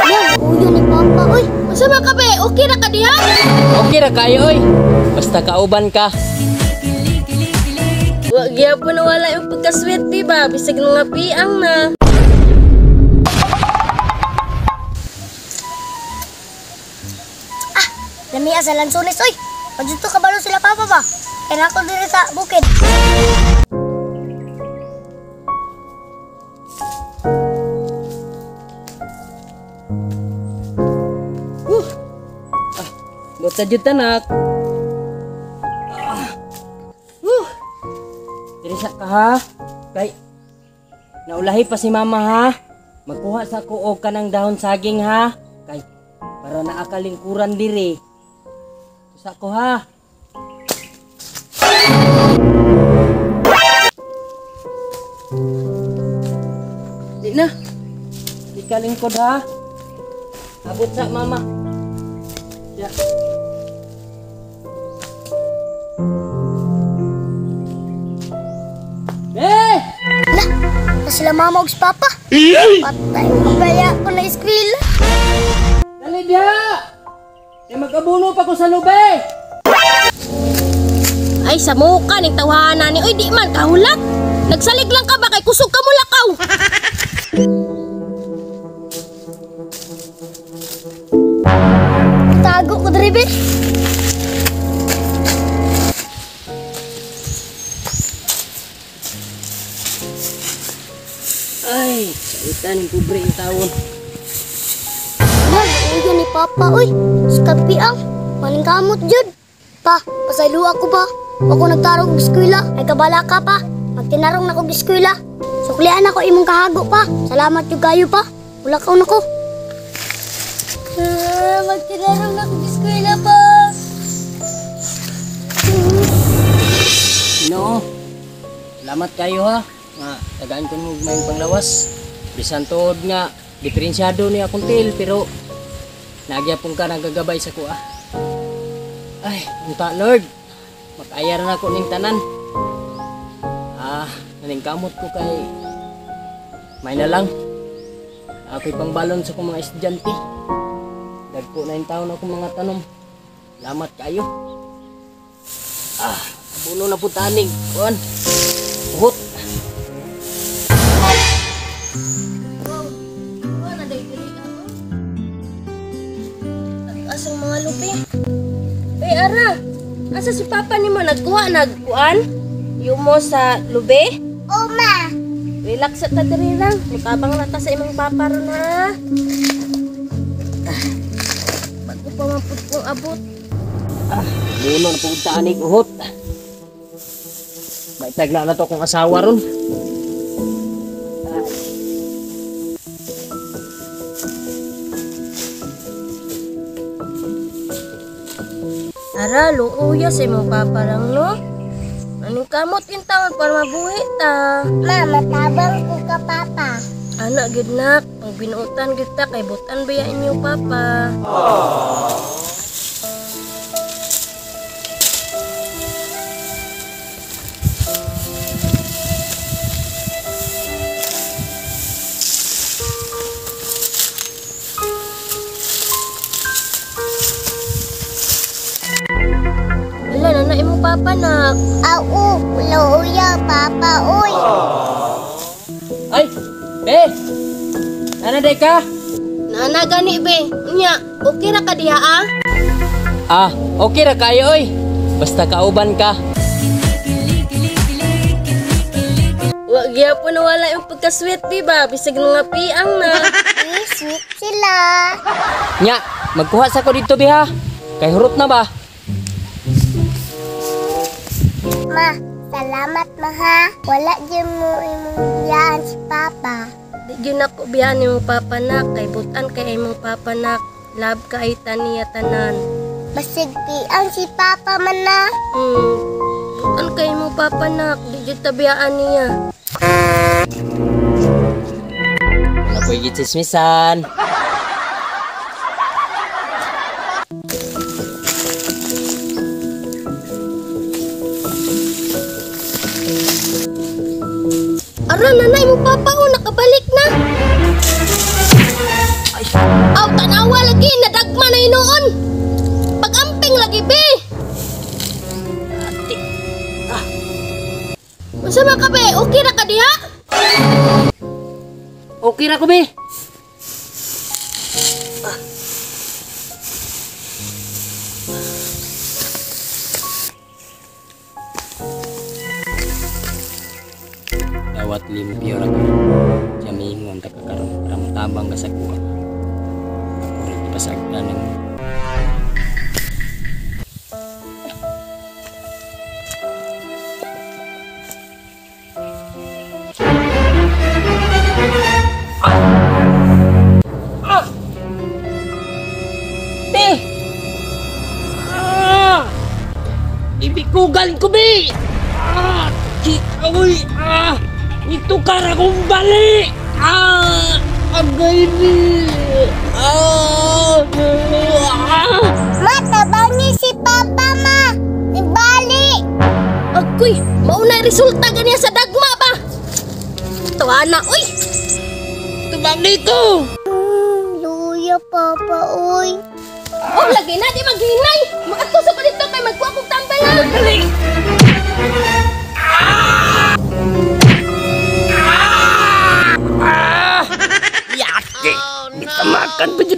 Yan, uyo ni Papa, oy. Unsa man ka be? Okay ra ka diha? Okay ra kayo oy. Basta kauban ka. Wa gyapon wala yung pagka-sweet di ba? Bisag nga piang na. Ah, lamia sa lansones, oy. Padito ka balo sila Papa ba? Kaya na ako diri sa bukid. Buta jud tanak. Diri sa ka ha. Kay naulahi pa si mama ha. Magkuha sa ko og kanang dahon saging ha. Kay para naa ka lingkuran diri. Sa ko ha. Di na. Di ka lingkod ha. Abot sa mama. Ya. Eh! Na, na sila mama og si Papa. Patay mo kaya ko na eskwela. Dali diha! Kaya mag-abuno pa ko sa lube! Ay, sa muka ning tawhana ni. Uy, di man kahulat. Nagsalig lang ka ba kay kusog ka mulakaw. Tago ko diri be. Ay, saitan ng pobre yung tawon. Yan, uyo ni Papa, oy. Sa kapiang, maning kamot jud. Pa, pasaylo ako ba? Ako nagtarong og eskwela, ay kabala ka pa. Magtinarong na kog eskwela. Suklian ako imong kahago pa. Salamat jud kayo pa. Wala ka nako. Ah, magtinarong na kog eskwela pa. Ginoo, salamat kayo ha. Nga, tagaan ko mo mayong panglawas. Bisan tuod nga, diferensyado ni akong tail, pero nagyapon ka nagagabay sa kuha. Ay, unta Lord, makaya na ako ning tanan. Ah, naningkamot ko kay may na lang. Ako'y pangbalon sa kong mga estudyante. Dagko na yung taon akong mga tanom. Salamat kayo. Ah, abuno na po tanig. Kuan. Uhot. Asang mga lupi. Uy, ara. Asa si Papa nimo nagkuha nagkuan? Yumo sa lubi? Oma. Relax sa ta diri lang. Mutabang na ta sa imong papa ron ha. Bago pa man pud kong abot. Ah, buno na pud tanig uhot. Maitagla na to akong asawa ron. Ara, luuya sa imong papa lang, no? Anong kamot yung taon para mabuhi ta? Ma, matabang ko ka papa. Ana, gid nak. Pag binuotan gid ta, kay butan ba yan inyong papa? Wala na na imong papa nak. Au, luuya papa, oy. Ay, be. Nana day ka? Nana gani be. Unya, okay ra ka diha ah? Ah, okay ra kayo oy. Basta kauban ka. Wa gyapon wala yung pagka-sweet di ba? Bisag nga piang na. Sweet sila. Nya, magkuha sa ko dito biha. Kay hurot na ba? Ma, salamat ma ha. Wala gyud mo imong biyaan si Papa. Di gyud nako biyaan imong papa nak, kay butan kay imong papa nak. Love ka ay taniya tanan. Basig piang si Papa man na. Butan kay imong papa nak, di gyud ta biyaan niya. Wala po'y gitsismisan. Ara, nanay mo papa, oh, nakabalik na. Aw, tanawa lagi, nadagma na hinuon. Pag-amping lagi, be. Ate. Ah. Unsa man ka, be? Okay ra ka diha? Okay ra ko, be. Dawat limpyo ra ko. Jamingon ta ka karon para motabang ka sa kuha. Ako rin ipasagdan ng Ah! Te! Ah! Ibikugan ko, be! Ah! Kikaoy! Ah! Ito kara kong bali! Ah! Agay ni! Ah! Ah! Ma, tabangi si Papa, ma. Ibali. Agoy, mauna resulta ganiya sa dagma ba? Tuana, uy! Tumangi ko! Luya, Papa, uy. Oh, lagi na, di maghinay! Makadto sa ko dito kay magkuha kong tambay ha! Dali! Ah! Ah! Yake! Gitamakan pa dyan.